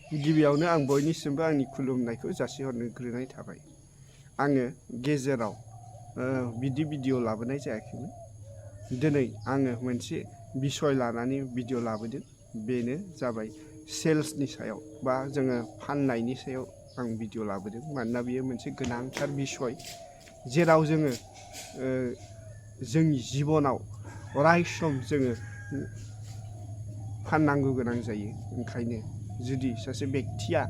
गिबियावनो आं बयनिसिमबो आंनि खुलुमनायखौ जासिहरग्रोनाय थाबाय। आङो गेजेराव बिदि भिडिअ लाबोनाय जायाखैमोन। दिनै आङो मोनसे बिसय लानानै भिडिअ लाबोदों। बेनो जाबाय सेल्सनि सायाव बा जोङो फाननायनि सायाव आं भिडिअ लाबोदों। मानोना बेयो मोनसे गोनांथार बिसय, जेराव जोङो जोंनि जिबनाव अराय सम जोङो फाननांगौ गोनां जायो। ओंखायनो जुदि सासे बेक्तिया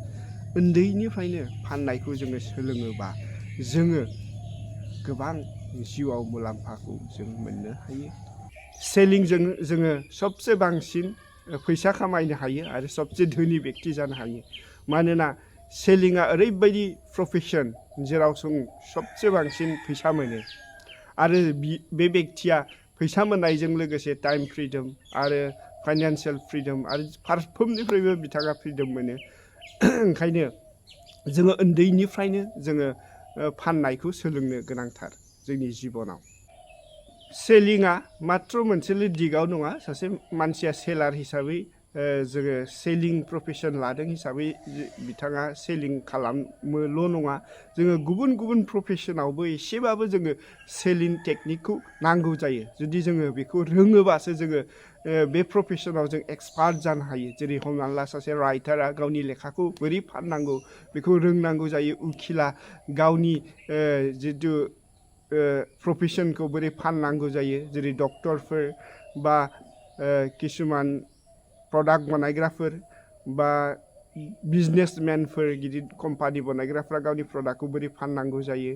उन्दैनिफ्रायनो फाननायखौ जोङो सोलोङोबा जोङो गोबां जिउआव मुलाम्फाखौ जों मोननो हायो। सेलिंजों जोङो सबसे बांसिन फैसा खामायनो हायो आरो सबसे धोनि बेक्ति जानो हायो। मानोना सेलिंआ ओरैबायदि प्रफेसन जेराव जों सबसे बांसिन फैसा मोनो आरो बे बेक्तिया फैसा मोननायजों लोगोसे टाइम फ्रिदम आरो फाइनान्सियेल फ्रिदम आरो फारफ्रोमनिफ्रायबो बिथाङा फ्रिदम मोनो। ओंखायनो जोङो उन्दैनिफ्रायनो जोङो फाननायखौ सोलोंनो गोनांथार जोंनि जिबनाव। सेलिंआ मात्र मोनसेल' दिगाव नङा। सासे मानसिया सेलार हिसाबै जोङो सेलिं प्रफेसन लादों हिसाबै बिथाङा सेलिं खालामोल' नङा। जोङो गुबुन गुबुन प्रफेसनावबो एसेबाबो जोङो सेलिं टेकनिकखौ नांगौ जायो। जुदि जोङो बेखौ रोङोबासो जोङो बे प्रफेसनाव जों एक्सपार्ट जानो हायो। जेरै हमनानै ला सासे राइटारा गावनि लेखाखौ बोरै फाननांगौ बेखौ रोंनांगौ जायो। उखिला गावनि जिथु प्रफेसनखौ बोरै फाननांगौ जायो। जेरै डक्टरफोर बा किसुमान प्रडाक्ट बानायग्राफोर बा बिजनेसमेनफोर, गिदिर कम्पानि बानायग्राफ्रा गावनि प्रडाक्टखौ बोरै फाननांगौ जायो।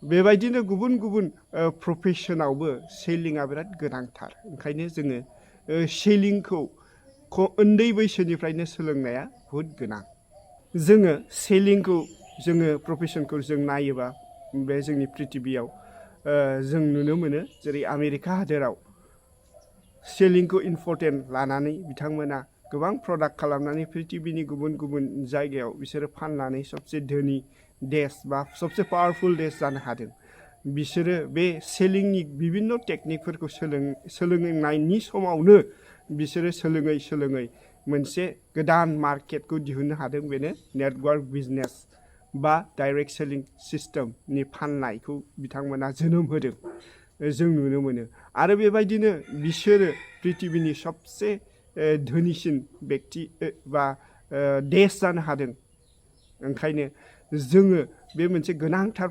बेबायदिनो गुबुन गुबुन प्रफेसनावबो सेलिंआ बिराद गोनांथार। ओंखायनो जोङो सेलिंखौ उन्दै बैसोनिफ्रायनो सोलोंनाया बहुद गोनां। जोङो सेलिंखौ जोङो प्रफेसनखौ जों नायोबा बे जोंनि प्रिथिबियाव जों नुनो मोनो। जेरै आमेरिका हादोराव सेलिंखौ इम्परटेन्ट लानानै बिथांमोना गोबां प्रडाक्ट खालामनानै प्रिथिबिनि गुबुन गुबुन जायगायाव बिसोरो फाननानै सबसे धोनि देश बा सबसे पावारफुल देश जानो हादों। बिसोरो बे सेलिंनि बिभिन्न टेकनिकफोरखौ सोलोंनायनि समावनो बिसोरो सोलोङै मोनसे गोदान मार्केटखौ दिहुननो हादों। बेनो नेटवार्क बिजनेस बा डाइरेक्ट सेलिं सिस्टेमनि फाननायखौ बिथांमोना जोनोम होदों, जों नुनो मोनो। आरो बेबायदिनो बिसोरो प्रिथिबिनि सबसे धोनिसिन बेक्ति बा देश जानो हादों। ओंखायनो जोङो बे मोनसे गोनांथार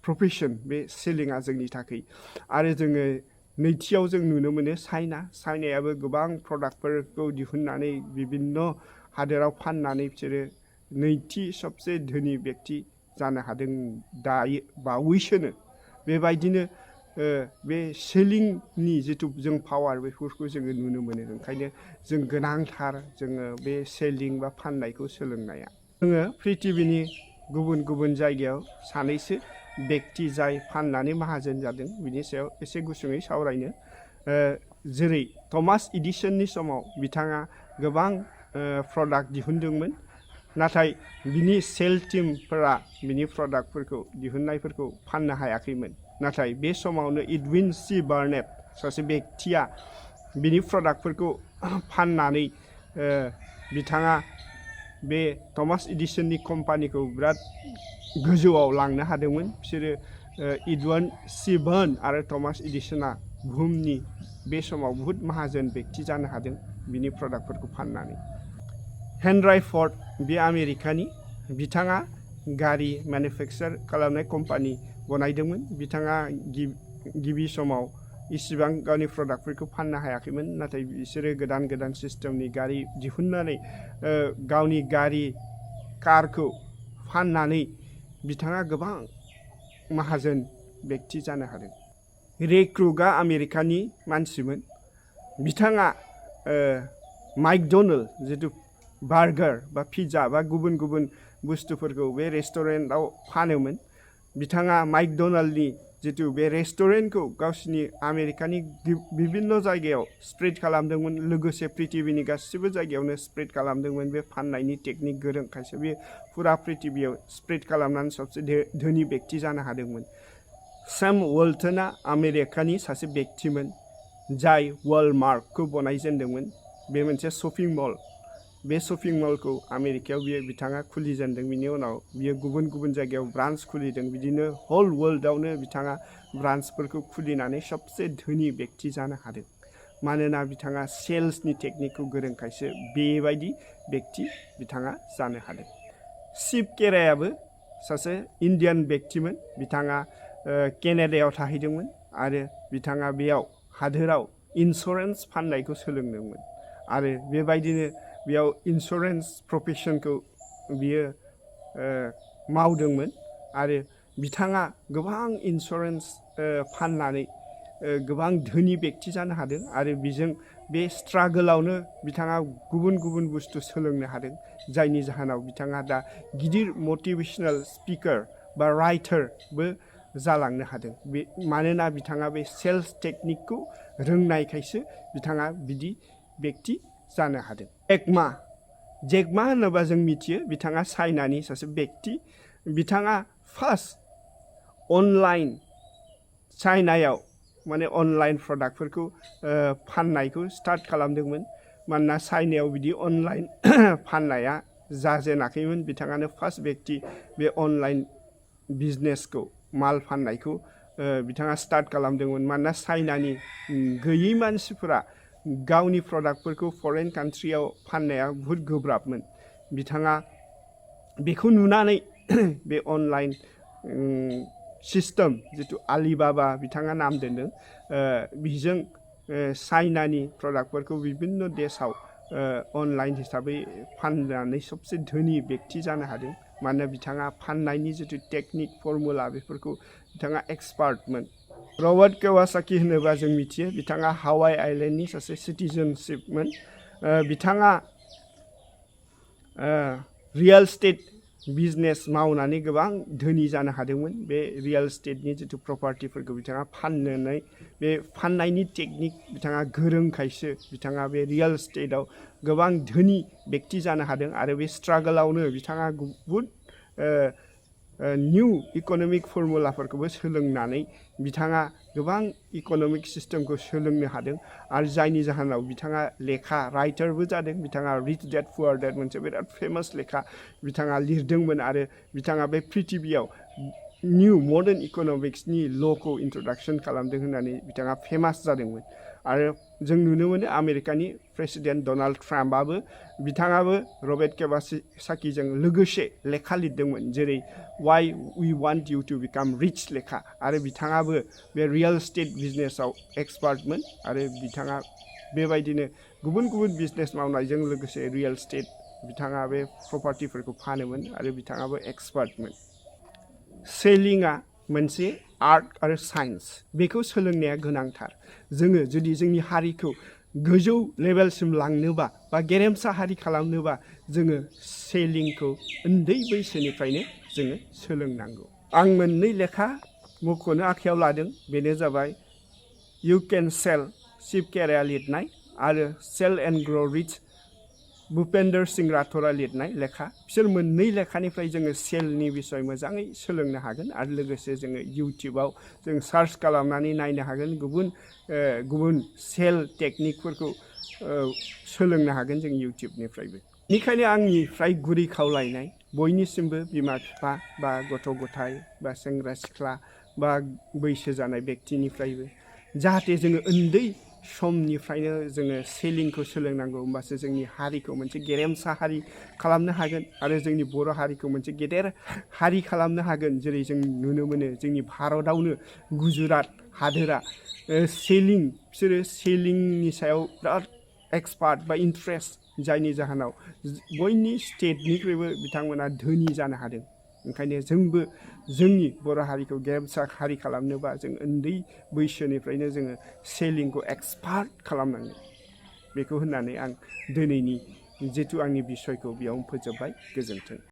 प्रफेसन बे सेलिंआ जोंनि थाखाय। आरो जोङो नैथियाव जों नुनो मोनो चाइनायाबो गोबां प्रडाक्टफोरखौ दिहुननानै बिभिन्न हादोराव फाननानै बिसोरो नैथि सबसे धोनि बेक्ति जानो हादों दायो बावैसोनो। बेबायदिनो बे सेलिंनि जिथु जों पावार बेफोरखौ जोङो नुनो मोनो। ओंखायनो जों गोनांथार जोङो बे सेलिं बा फाननायखौ सोलोंनाया। जोङो प्रिथिबिनि गुबुन गुबुन जायगायाव सानैसो बेक्ति जाय फाननानै माहाजोन जादों बिनि सायाव एसे गुसुङै सावरायनो। जेरै थमास एडिसननि समाव बिथाङा गोबां प्रडाक्ट दिहुनदोंमोन, नाथाय बिनि सेल टिमफोरा बिनि प्रडाक्टफोरखौ दिहुननायफोरखौ फाननो हायाखैमोन। नाथाय बे समावनो एडविन सि बार्नेट सासे बेक्तिया बिनि प्रडाक्टफोरखौ फाननानै बिथाङा बे थमास एडिसननि कम्पानिखौ बिराद गोजौआव लांनो हादोंमोन। बिसोरो एडविन सि बार्न आरो थमास एडिसना बुहुमनि बे समाव बुहुत माहाजोन बेक्ति जानो हादों बिनि प्रडाक्टफोरखौ फाननानै। हेनराइ फर्ड बे आमेरिकानि, बिथाङा गारि मेनुफेक्सार खालामनाय कम्पानि बनायदोंमोन। बिथाङा गिबि समाव इसिबां गावनि प्रडाक्टफोरखौ फाननो हायाखैमोन, नाथाय बिसोरो गोदान गोदान सिस्टेमनि गारि दिहुननानै गावनि कारखौ फाननानै बिथाङा गोबां माहाजोन बेक्ति जानो हादों। रे क्रुगआ आमेरिकानि मानसिमोन। बिथाङा मैकड'नाल्ड जिथु बार्गार बा पिज्जा बा गुबुन गुबुन बुस्थुफोरखौ बे रेस्टुरेन्टआव फानोमोन। बिथाङा मैकड'नाल्डनि जिथु बे रेस्टुरेन्टखौ गावसिनि आमेरिकानि बिभिन्न जायगायाव स्प्रेड खालामदोंमोन, लोगोसे प्रिथिबिनि गासिबो जायगायावनो स्प्रेड खालामदोंमोन। बे फाननायनि टेकनिक गोरोंखायसो बे फुरा प्रिथिबियाव स्प्रेड खालामनानै सबसे धोनि बेक्ति जानो हादोंमोन। सैम वॉल्टनआ आमेरिकानि सासे बेक्तिमोन जाय वालमार्टखौ बनायजेनदोंमोन। बे मोनसे शपिं मल। बे शपिं मलखौ आमेरिकायाव बिथाङा खुलिजेनदों। बिनि उनाव बियो गुबुन गुबुन जायगायाव ब्रान्च खुलिदों। बिदिनो हल वर्ल्डआवनो बिथाङा ब्रान्चफोरखौ खुलिनानै सबसे धोनि बेक्ति जानो हादों। मानोना बिथाङा सेल्सनि टेकनिकखौ गोरोंखायसो बेबायदि बेक्ति बिथाङा जानो हादों। शिव केरायाबो सासे इन्डियान बेक्तिमोन। बिथाङा केनाडायाव थाहैदोंमोन आरो बिथाङा बेयाव हादोराव इन्सुरेन्स फाननायखौ सोलोंदोंमोन आरो बेबायदिनो बेयाव इन्सुरेन्स प्रफेसनखौ बियो मावदोंमोन आरो बिथाङा गोबां इन्सुरेन्स फाननानै गोबां धोनि बेक्ति जानो हादों आरो बेजों बे स्ट्रागोलावनो बिथाङा गुबुन गुबुन बुस्थु सोलोंनो हादों, जायनि जाहोनाव बिथाङा दा गिदिर मटिभेशनेल स्पिकार बा राइटारबो जालांनो हादों। मानोना बिथाङा बे सेल्स टेकनिकखौ रोंनायखायसो बिथाङा बिदि बेक्ति जानो हादों। जेकमा होनोबा जों मिथियो बिथाङा चाइनानि सासे बेक्ति। बिथाङा फार्स्ट अनलाइन चाइनायाव माने अनलाइन प्रडाक्टफोरखौ फाननायखौ स्टार्ट खालामदोंमोन। मानोना चाइनायाव बिदि अनलाइन फाननाया जाजेनाखैमोन। बिथाङानो फार्स्ट बेक्ति बे अनलाइन बिजनेसखौ माल फाननायखौ बिथाङा स्टार्ट खालामदोंमोन। मानोना चाइनानि गैयै मानसिफोरा गावनि प्रडाक्टफोरखौ फरेन कान्ट्रियाव फाननाया बुहुद गोब्राबमोन। बिथाङा बेखौ नुनानै बे अनलाइन सिस्टेम जिथु आलिबाबा बिथाङा नाम दोनदों, बेजों चाइनानि प्रडाक्टफोरखौ बिभिन्न देशाव अनलाइन हिसाबै फाननानै सबसे धोनि बेक्ति जानो हादों। मानोना बिथाङा फाननायनि जिथु टेकनिक फर्मुला बेफोरखौ बिथाङा एक्सपार्टमोन। रबार्ट कियसाकी होनोबा जों मिथियो बिथाङा हावाइ आइलेण्डनि सासे सिटिजेनशिपमोन। बिथाङा रियेल एस्टेट बिजनेस मावनानै गोबां धोनि जानो हादोंमोन। बे रियेल एस्टेटनि जिथु प्रपार्टिफोरखौ बिथाङा फाननानै बे फाननायनि टेकनिक बिथाङा गोरोंखायसो बिथाङा बे रियेल एस्टेटआव गोबां धोनि बेक्ति जानो हादों आरो बे स्ट्रागोलावनो बिथाङा बुहुद निउ इक'नमिक फर्मुलाफोरखौबो सोलोंनानै बिथाङा गोबां इक'नमिक सिस्टेमखौ सोलोंनो हादों आरो जायनि जाहोनाव बिथाङा लेखा राइटारबो जादों। बिथाङा रिच डेड पुवर डेड मोनसे बिराद फेमास लेखा बिथाङा लिरदोंमोन आरो बिथाङा बे प्रिथिबियाव निउ मडार्न इक'नमिक्सनि ल'खौ इन्ट्रडाक्सन खालामदों होननानै बिथाङा फेमास जादोंमोन। आरो जों नुनो मोनो आमेरिकानि प्रेसिडेन्ट डनाल्ड ट्राम्पआबो बिथाङाबो रबार्ट कियसाकीजों लोगोसे लेखा लिरदोंमोन, जेरै why we want you to become rich लेखा। आरो बिथाङाबो बे रियेल एस्टेट बिजनेसाव एक्सपार्टमोन आरो बिथाङा बेबायदिनो गुबुन गुबुन बिजनेस मावनायजों लोगोसे रियेल एस्टेट बिथाङा बे प्रपार्टिफोरखौ फानोमोन आरो बिथाङाबो एक्सपार्टमोन। सेलिंआ मोनसे आर्ट आरो साइन्स, बेखौ सोलोंनाया गोनांथार। जोङो जुदि जोंनि हारिखौ गोजौ लेभेलसिम लांनोबा बा गेरेमसा हारि खालामनोबा जोङो सेलिंखौ उन्दै बैसोनिफ्रायनो जोङो सोलोंनांगौ। आं मोननै लेखा मुंख'नो आखायाव लादों, बेनो जाबाय इउ केन सेल शिव केराया लिरनाय आरो sell and grow' rich Bhupendra Singh राठरा लिरनाय लेखा। बिसोर मोननै लेखानिफ्राय जोङो सेलनि बिसय मोजाङै सोलोंनो हागोन आरो लोगोसे जोङो इउटिउबाव जों सार्च खालामनानै नायनो हागोन। गुबुन सेल टेकनिकफोरखौ सोलोंनो हागोन जों इउटिउबनिफ्रायबो। बेनिखायनो आंनिफ्राय गुरै खावलायनाय बयनिसिमबो बिमा बिफा बा गथ' गथाय बा सेंग्रा सिख्ला बा बैसो जानाय बेक्तिनिफ्रायबो जाहाथे जोङो उन्दै समनिफ्रायनो जोङो सेलिंखौ सोलोंनांगौ। होमबासो जोंनि हारिखौ मोनसे गेरेमसा हारि खालामनो हागोन आरो जोंनि बर' हारिखौ मोनसे गेदेर हारि खालामनो हागोन। जेरै जों नुनो मोनो जोंनि भारतआवनो गुजरात हादोरा बिसोरो सेलिंनि सायाव बिराद एक्सपार्ट बा इन्ट्रेस्ट, जायनि जाहोनाव बयनि स्टेटनिख्रुइबो बिथांमोना धोनि जानो हादों। ओंखायनो जोंबो जोंनि बर' हारिखौ गेरेमसा हारि खालामनोबा जों उन्दै बैसोनिफ्रायनो जोङो सेलिंखौ एक्सपार्ट खालामनांगोन। बेखौ होननानै आं दिनैनि जिथु आंनि बिसयखौ बेयावनो फोजोबबाय। गोजोन्थों।